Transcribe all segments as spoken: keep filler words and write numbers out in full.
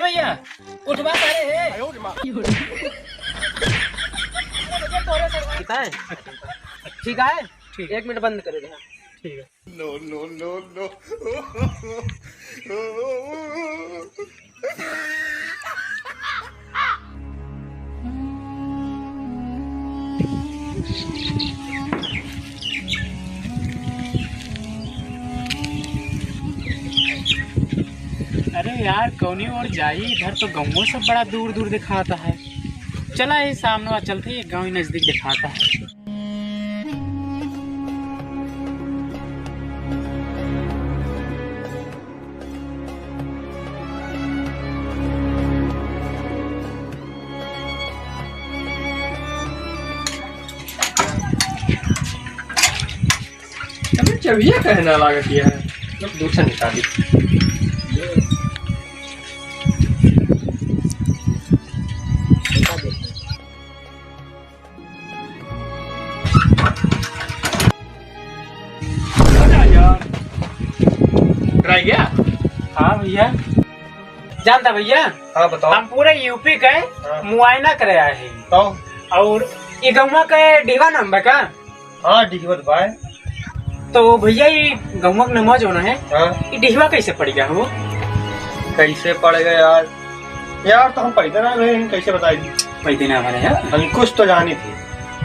भैया, उठवा सारे हे। ठीक है? ठीक है? ठीक। एक मिनट बंद करे देना। ठीक है। No, no, no, no। अरे यार, कौनी ओर जाई? इधर तो गाँवों सब बड़ा दूर दूर दिखाता है। चला, ये सामने चलते, ये गाँव ही नजदीक दिखाता है। अबे चबिया काहे ना लागत है? लोग दूर से निकाली। यार, डराई गया? हाँ भैया। जानता भैया? हाँ, बताओ। हम पूरे यूपी के हाँ। मुआयना करे आए हैं। तो? और ये गौवा के डीवा नाम बा का? हाँ, डिहवा तो बाय। तो भैया, ये गौवा के नमवा जौन है, हाँ। ये डिहवा कैसे पड़ गया हो? कैसे पड़ गया यार? यार, तो हम पैदा ना रहे, हम कैसे बताई दी? पैदा ना रहे, हाँ? हम कुछ तो जानी थी।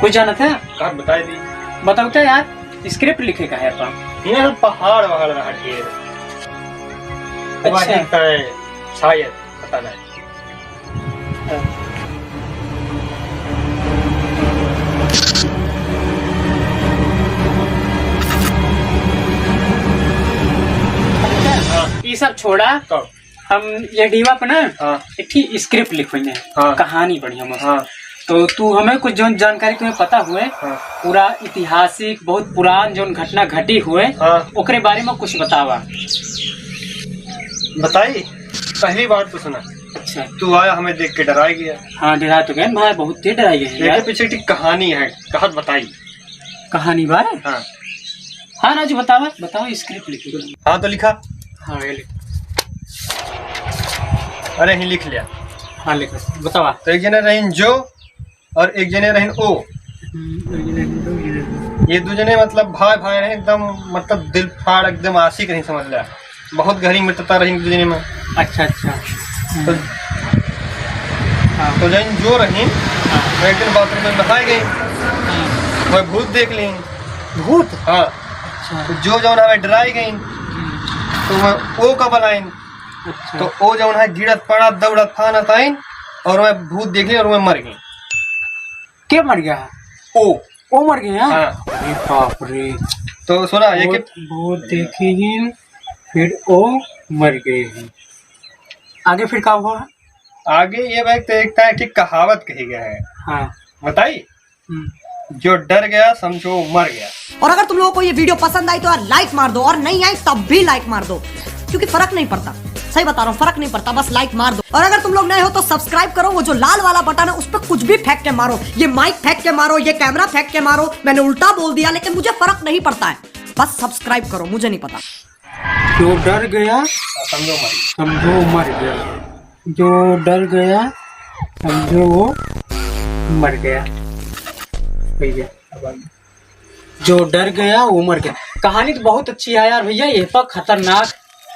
कुछ जाना था? कब बताई दी? बताओ तो यार, स्क्रिप्ट लिखे का है अपन? ये पहाड़ वहाड़ रहा ढेर। अच्छा। वही का है, शायद, पता नहीं। ई सब छोड़ा, कब? हम ये डीवा पे ना हाँ। एक ठी स्क्रिप्ट लिखवाई है, हाँ। कहानी बढ़िया मस्त। हाँ। तो तू हमें कुछ जौन जानकारी तुम्हें पता हुए, हाँ। पूरा ऐतिहासिक, बहुत पुरान जौन घटना घटी हुए, हाँ। ओकरे बारे में कुछ बतावा। बताई? पहली बार तो सुना। अच्छा। तू आया, हमें देख के डराई गया। हाँ, डरा तो गए भाई, बहुत तेज डराई गए हैं यार। पीछे एक कहानी है, कहत बताई। कहानी बा? हाँ। हाँ राजू, बतावा, बतावा, स्क्रिप्ट लिखी। हाँ तो लिखा। हाँ, ये लिख। अरे, ही लिख लिया। हाँ, लिखा, बतावा। तो एक जने रहीन जो और एक जने रहीन ओ। हम्म, एक जने रहीन जो, एक जने रहीन। ये दो जने मतलब भाई भाई रहे एकदम, मतलब दिल फाड़ एकदम आशिक रही समझ लिया। बहुत गहरी मित्रता रही दो जने में। अच्छा, अच्छा। तो, हाँ। तो जौन जो रही, हाँ। तो एक दिन बाथरूम में नहाए गई, हम्म। वह भूत देख ली। भूत? हाँ। अच्छा। तो जो जौन हमें डराई गई, हम्म। तो वह ओ का बनाइन। अच्छा। तो ओ जौन है गिरत पड़ा, दौड़त फानत आइन, और वह भूत देख ली और वह मर गई। के मर गया? ओ। ओ मर गया? हाँ। अरे बाप रे। तो सुना, ये भूत, भूत देखे ही, फिर ओ मर गए हैं। आगे फिर का हुआ? आगे ये भाई तो एक तरह की कहावत कही गया है। हाँ। बताई? हम्म। जो डर गया समझो मर गया। और अगर तुम लोगों को ये वीडियो पसंद आई तो यार लाइक मार दो, और नहीं आई तब भी लाइक मार दो, क्योंकि फर्क नहीं पड़ता। सही बता रहा हूँ, फर्क नहीं पड़ता, बस लाइक मार दो। और अगर तुम लोग नए हो तो सब्सक्राइब करो, वो जो लाल वाला बटन है उस पर कुछ भी फेंक के मारो, ये माइक फेंक के मारो, ये कैमरा फेंक के मारो, मैंने उल्टा बोल दिया लेकिन मुझे फर्क नहीं पड़ता है, बस सब्सक्राइब करो, मुझे नहीं पता। जो डर गया, समझो मर गया। समझो मर गया। जो डर गया, समझो वो मर गया। भैया, जो डर गया, वो मर गया। कहानी तो बहुत अच्छी है यार भैया, ये पर खतरनाक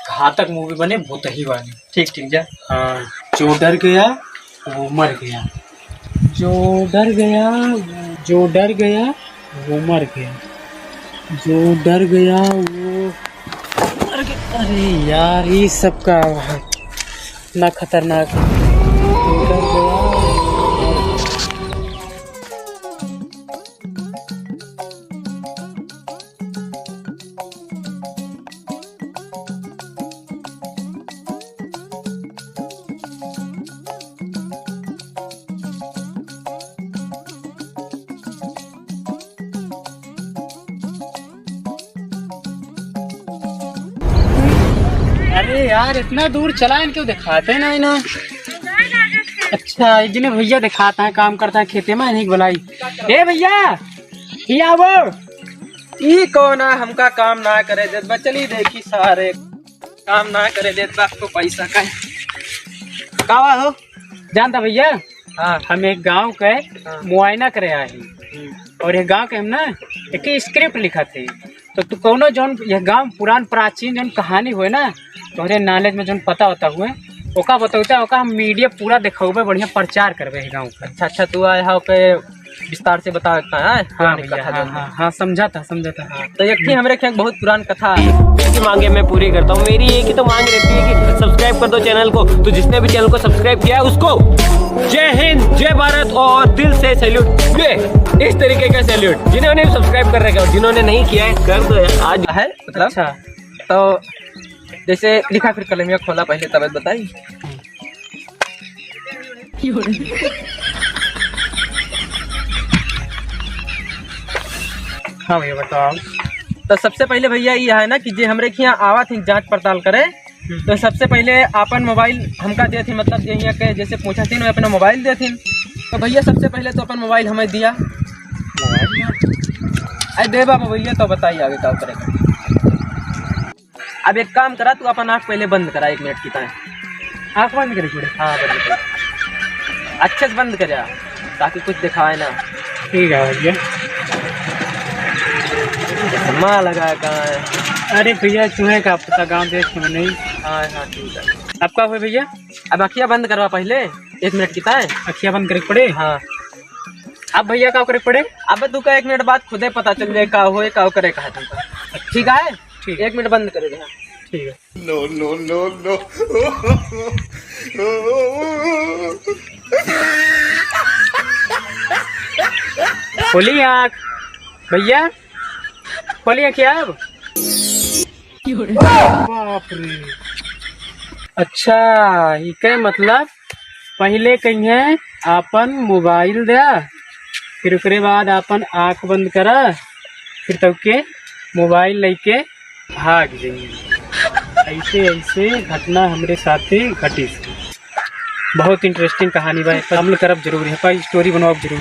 घातक मूवी बने, भूतही वाली। ठीक, ठीक, जा। हाँ, जो डर गया, वो मर गया। जो डर गया, जो डर गया, वो मर गया। जो डर गया, वो मर गया। अरे यार, ये सब का है? इतना खतरनाक। जो डर गया, वो मर गया। अरे यार, इतना दूर चला, इनके दिखाते ना, इन्हें। अच्छा, एक जने भैया दिखाता है, काम करता है खेते में, इन्हीं को बुलाई। ए भैया, ये आओ। ई कौन है, हमका काम ना करे देत बा। चली देखी सारे, काम ना करे देत बा, आपको पैसा का। का हुआ हो? जानता भैया, हाँ। हम एक गाँव के हाँ। मुआयना करे आए हैं। हम्म। और ये गाँव के हम ना एक script लिखत है। तो तू कौनो जौन ये गाँव पुरान प्राचीन जौन कहानी होए ना, तोहरे knowledge में जौन पता होता हुए, ओका बतौता, ओका हम media पूरा देखौबे, बढ़िया प्रचार करबे है गाँव का। अच्छा, अच्छा, तू आए हा, ओके विस्तार से बता सकता है, हाँ पुरानी भैया, कथा हाँ, जौन हाँ, है। हाँ, समझा था, समझा था। हाँ, तो एक थी हमरे के एक बहुत पुरान कथा है। की मांगे मैं पूरी करता हूँ। मेरी एक ही तो मांग रहती है कि subscribe कर दो channel को। तो जिसने भी channel को subscribe किया है उसको जय हिंद, जय भारत और दिल से salute। ये इस तरीके का salute। जिन्होंने भी subscribe कर रखा है और जिन्होंने नहीं किया है, कर दो यार। आज है मतलब अच्छा। तो जैसे लिखा, फिर कलमिया खोला पहले, तब बताई। हाँ भैया, बताओ। तो सबसे पहले भैया ये है ना कि जे हमरे के यहाँ आवत हैं जांच पड़ताल करे, हम्म। तो सबसे पहले आपन मोबाइल हमका देथिन, मतलब जे यहाँ के जैसे पूछा थी ना, अपना मोबाइल देथिन। तो भैया सबसे पहले तो अपन मोबाइल हमें दिया। मोबाइल? अरे दे बाबा भैया, तो बताइए आगे का करेगा। अब एक काम करा, तू अपन आँख पहले बंद करा एक मिनट की ताईं। आँख बंद करी पड़े? हाँ, बंद कर। अच्छे से बंद कर जा, ताकि कुछ दिखाए ना। ठीक है भैया। चश्मा लगा कहाँ है? अरे भैया, चूहे का पता, गाँव देश में नहीं। हाँ, हाँ, ठीक है। अब का हुए भैया? अब अखिया बंद करवा पहले, एक मिनट की ताईं। अखिया बंद करे पड़े? हाँ। अब भैया का करे पड़े? अब तू का एक मिनट बाद खुदे पता चल जाए का होए, का करे कहा तुमका। ठीक है? ठीक। एक मिनट बंद करे रहा। ठीक है। No, no, no, no। खोली आँख भैया, खोली आँख अब। बाप रे। अच्छा, इके मतलब पहिले कहिए आपन मोबाइल द्या, फिर ओकरे बाद आपन आँख बंद करा, फिर तब के मोबाइल लेके भाग जाइए। ऐसे ऐसे घटना हमरे साथे घटिस। बहुत interesting कहानी बा, एकर अमल करब जरूर, एकर story बनावब जरूर।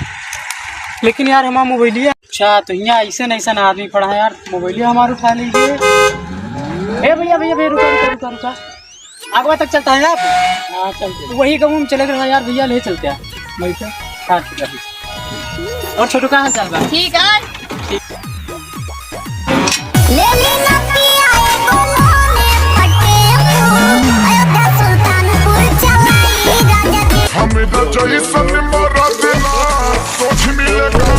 लेकिन यार, हमार मोबाइलिया। अच्छा, तो यहाँ ऐसे न ऐसा आदमी पड़ा है यार, मोबाइलिया हमार उठा लीजिए। ए भैया, भैया, भैया, रुका, रुका, रुका, रुका। आगवा तक चलता है आप? हाँ, चलते हैं। वही गाँव में चले गए यार, भैया ले चलते हैं। वही से? हाँ, ठीक है। और छोटू, का हाल चाल बा? ठीक है। ले ली ना पिया एगो लोने पटेल, अयोध्या सुल्तानपुर चलाई राजा जी। हमरा जैसन मरद ना सोच मिलेगा।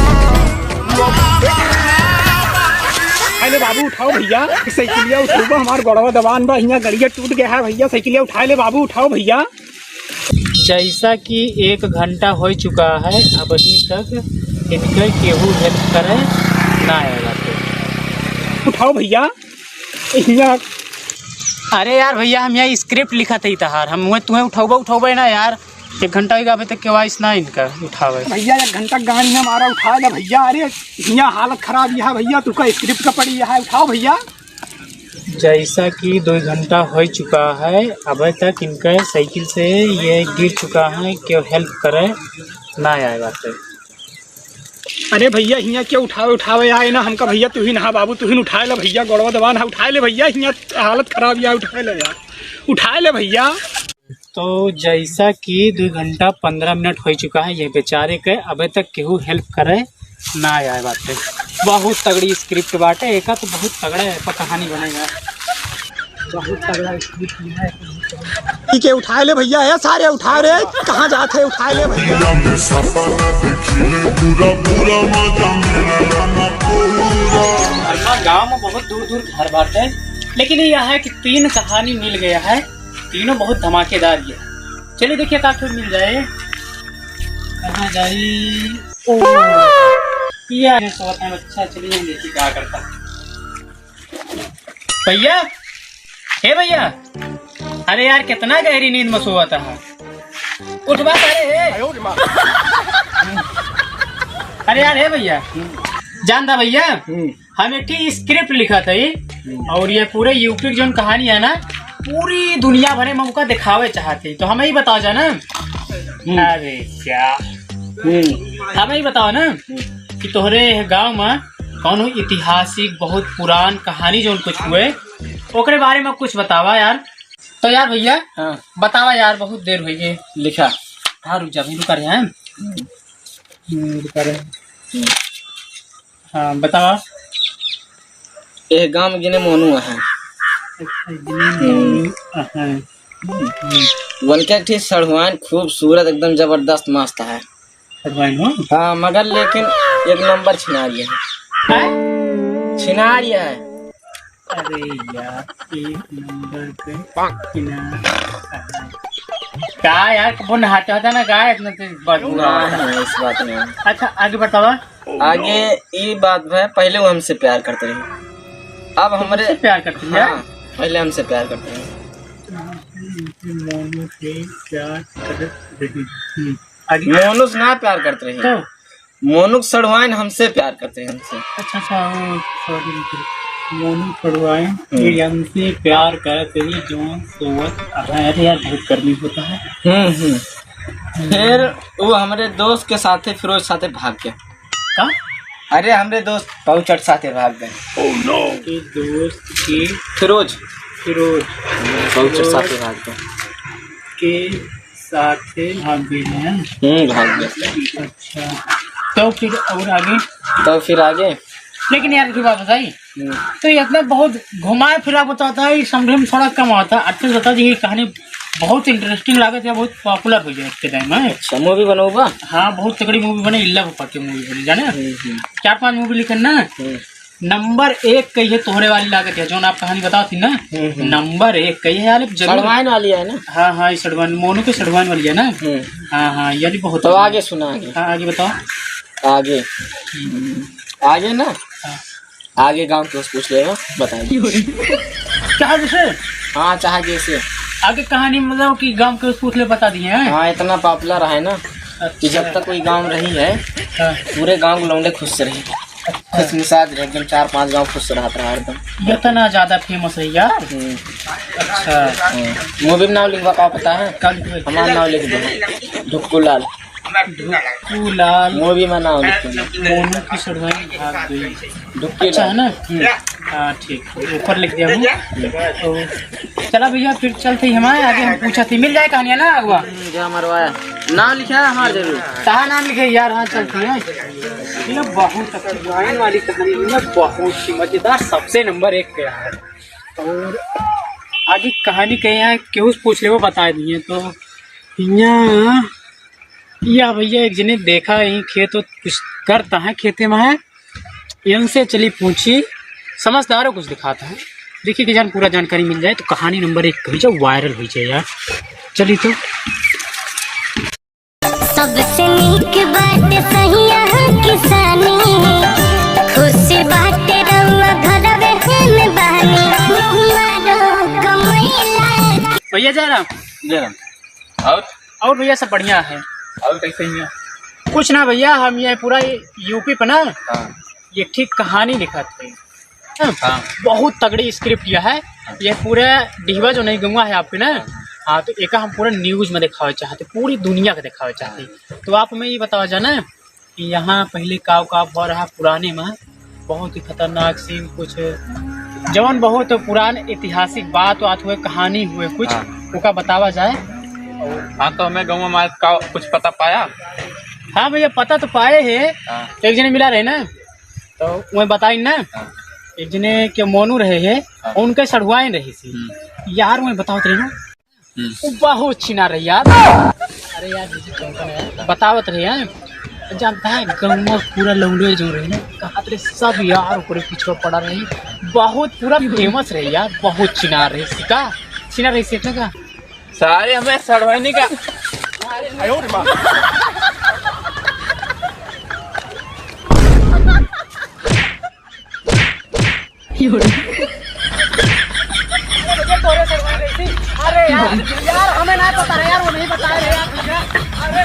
अरे बाबू, उठाओ भैया, साइकिलिया उठाओ, हमार गोड़वा दबान बा, हियाँ गड़िया टूट गया है भैया, साइकिलिया उठा ले बाबू, उठाओ भैया। जैसा कि एक घंटा हो चुका है, अबही तक इनके केहू help करे ना आए बाटे। उठाओ भैया, हियाँ। अरे यार भैया, हम यहाँ script लिखत हई तहार, हम हुए तुम्हें उठौबे, उठौबे ना यार। एक घंटा होइगा, अबे तक केहू आइस ना इनका उठावे। भैया, एक घंटा गाड़ी हमारा उठा ले भैया। अरे, हियाँ हालत खराब यह है भैया, तुका script का पड़ी यह है, उठाओ भैया। जैसा कि दो घंटा हो चुका है, अबे तक इनका साइकिल से ये गिर चुका है, केहू help करे ना आए बाटे। अरे भैया, हियाँ केहू उठावे, उठावे आए ना हमका भैया, तू ही नहा बाबू, तू ही उठाए ले भैया, गोड़वा दबान है, उठाए ले भैया, हियाँ हालत खराब यार, उठाए ले यार, उठाए ले भैया। तो जैसा कि दो घंटा पन्द्रह मिनट हो चुका है, ये बेचारे के अबे तक केहू help करे ना आए बाटे। बहुत तगड़ी script बाटे, एका तो बहुत तगड़ा है, पर कहानी बनेगा। बहुत तगड़ा script है। ठीक है, उठाए ले भैया, ए सारे उठा रे, कहाँ जात है, उठाए ले भैया। पूरा, पूरा मजा मिलेगा ना पूरा। हमार गाँव में बहुत दूर दूर घर बाटे, लेकिन ये है कि तीन कहानी मिल गया है, तीनों बहुत धमाकेदार ये। चलिए देखिए का मिल जाए। कहाँ जाई? ओ, ये है सोवत है बच्चा, चलिए हम देखिए क्या करता। भैया, हे भैया, अरे यार कितना गहरी नींद में सोवत है, उठवा सारे हे। अरे यार हे भैया, जानता भैया, हम्म। हम एक ठे script लिखत हई हम्म। और ये पूरे यूपी की जौन कहानी है ना, पूरी दुनिया भरे में ओका दिखावे चाहत हई। तो हम ही बताओ जा ना। हम्म। अरे क्या? हम्म। हम ही बताओ ना हम्म। कि तोहरे गाँव में कौनो ऐतिहासिक बहुत पुरान कहानी जौन कुछ हुए, ओकरे बारे में कुछ बतावा यार। तो यार भइया, हाँ। बतावा यार, बहुत देर होइ गए। लिखा। हाँ, रुक जा भाई, रुका रहे हैं। हम्म, रुका रहे हैं। हम्म। हाँ, बतावा। एह गाँव में गिने मोनू है। अच्छा, गिने मोनू है। हम्म। वनके एक ठे सड़हुआइन खूबसूरत, एकदम जबरदस्त मस्त है। सड़हुआइन हो? हाँ, मगर लेकिन एक नंबर छिनारी है। हैं? छिनारी है। अरे यार, एक नंबर के छिनारी। का यार, कबो नहाते होता ना का, इतना तेज बदबू ना, आता। नहीं, इस बात में। अच्छा, आगे बतावा। आगे ई बात है, पहले वो हमसे प्यार करते रहे, अब हमरे हमसे प्यार करते रहे? हाँ, पहले हमसे प्यार करते रहे। मोनू से प्यार करत रही। हम्म, आगे? मोनू से ना प्यार करते रहे। तो? मोनू के सड़ुआइन हमसे प्यार करते हैं, हमसे। अच्छा, अच्छा, ओ, sorry, sorry। मोनू सड़ुआइन हम्म। ये हमसे प्यार करत रही, जो सोवत, अरे यार, बहुत गर्मी होता है। हम्म, हम्म। फिर वो हमरे दोस्त के साथे, फिरोज साथे भाग गया। का? अरे, हमरे दोस्त पाउचट साथे भाग गए। के दोस्त के फिरोज। फिरोज। पाउचट साथे भाग गए। के साथे भाग गए हैं। हम्म, भाग गए। अच्छा, तो फिर और आगे? तो फिर आगे? लेकिन यार, एक बात बताई, हम्म। तो ये इतना बहुत घुमा फिरा बताता है, ये समझे में थोड़ा कम आता है। अच्छा, बता दी, ये कहानी बहुत interesting लागत है, बहुत popular हो जाए इसके time में। अच्छा, movie बनौबा? हाँ, बहुत तगड़ी movie बने, इल्ला पापा की movie बनी, जाने? हम्म, हम्म। चार पांच movie लिखन ना, हम्म। नंबर एक कही है तोहरे वाली लागत है, जौन आप कहानी बताओ थी ना, हम्म, हम्म। नंबर एक कही है, यार, जरूर। सड़वाइन वाली है ना? हाँ, हाँ, ये सड़वाइन, मोनू के सड़वाइन वाली है ना? हम्म। हाँ, हाँ, ये वाली बहुत तो बढ़िया। आगे सुना आगे। हाँ, आगे बताओ। आगे। हम्म। आगे ना? हाँ। आगे गाँव के उस पूछ लेगा, बताइए। चाहे जैसे? हाँ, चाहे जैसे। आगे कहानी मतलब कि गाँव के उस पूछ ले, बता दिए हैं? हाँ, इतना popular है ना कि अच्छा। जब तक कोई गाँव रही है, हाँ। पूरे गाँव के लौंडे खुश रहे, अच्छा। खुश मिजाज रहे, एकदम चार पांच गाँव खुश रहत रहा हरदम। इतना ज्यादा famous है यार। हम्म। अच्छा। हम्म। Movie में नाम लिखवा का पता है? का लिखबे? हमार नाम लिख दो, ढुक्कू लाल। ढुक्कू लाल। Movie में नाम लिख दो। मोनू की सड़वाइन भाग गई। ढुक्कू अच्छा है लाल। ना? हम्म। हाँ, ठीक, ऊपर लिख दिया हूँ। तो चला भइया, फिर चलते ही हमारे आगे हम पूछा थी, मिल जाए कहानियाँ ना अगुआ? हम्म, जा मरवाया। नाम लिखा है हमार जरूर। कहाँ नाम लिखे यार? हाँ, चलते हैं। ये ना बहुत अच्छी लाइन वाली कहानी है ना, बहुत ही मजेदार, सबसे नंबर एक पे है। और आगे कहानी कहे हैं, केहू से पूछ ले, वो बता दिए। तो यहाँ या भइया एक जने देखा यही खेत ओत कुछ करता है, खेते में है, इनसे चली पूछी, समझदारों कुछ दिखाता है। देखिए कि जान पूरा जानकारी मिल जाए तो कहानी नंबर एक कही जाए, viral हो जाए यार। चली तो। सबसे नीक बात सहिया किसानी, खुशी बाटे रउआ घरवे में बहानी, मुँह मारो कमैला। भइया जय राम। जय राम। और? और भइया सब बढ़िया है। और कैसे ही है? कुछ ना भइया, हम ये पूरा यूपी पे ना हाँ। ये ठीक कहानी लिखत है। हाँ। बहुत तगड़ी script यह है। हाँ। ये पूरे डिहवा जो नहीं गंगा है आपके ना, हाँ। हाँ, तो एक हम पूरा news में दिखावे चाहते, पूरी दुनिया को दिखावे चाहते। तो आप हमें ये बताओ जाना कि यहाँ पहले काव काव हो रहा पुराने में, बहुत ही खतरनाक scene कुछ, जवन बहुत पुरान ऐतिहासिक बात वात हुए, कहानी हुए कुछ, हाँ। ओका बतावा जाए। हाँ, तो हमें गाँव में का कुछ पता पाया? हाँ भइया, पता तो पाए है। हाँ। एक जने मिला रहे ना, तो वह बताई ना, हाँ। एक जने के मोनू रहे है, हाँ। उनके सढ़ुआइन रही थी। हम्म। यार, वह बतावत रहे ना, हम्म। वो बहुत छिनार रहे यार। अरे यार, जैसे कौन कौन है? बतावत रहे हैं। जानता है, गाँव में पूरा लौंडे जो रहे ना, कहत रहे सब यार ओकरे पीछे पड़ा रहे। बहुत पूरा famous रहे यार, बहुत छिनार रहे। सिका, छिनार रहे, सीखने का। सारे हमें सड़वानी का। अरे यार, यार, हमें ना पता रहा यार, वो नहीं बताया यार। अरे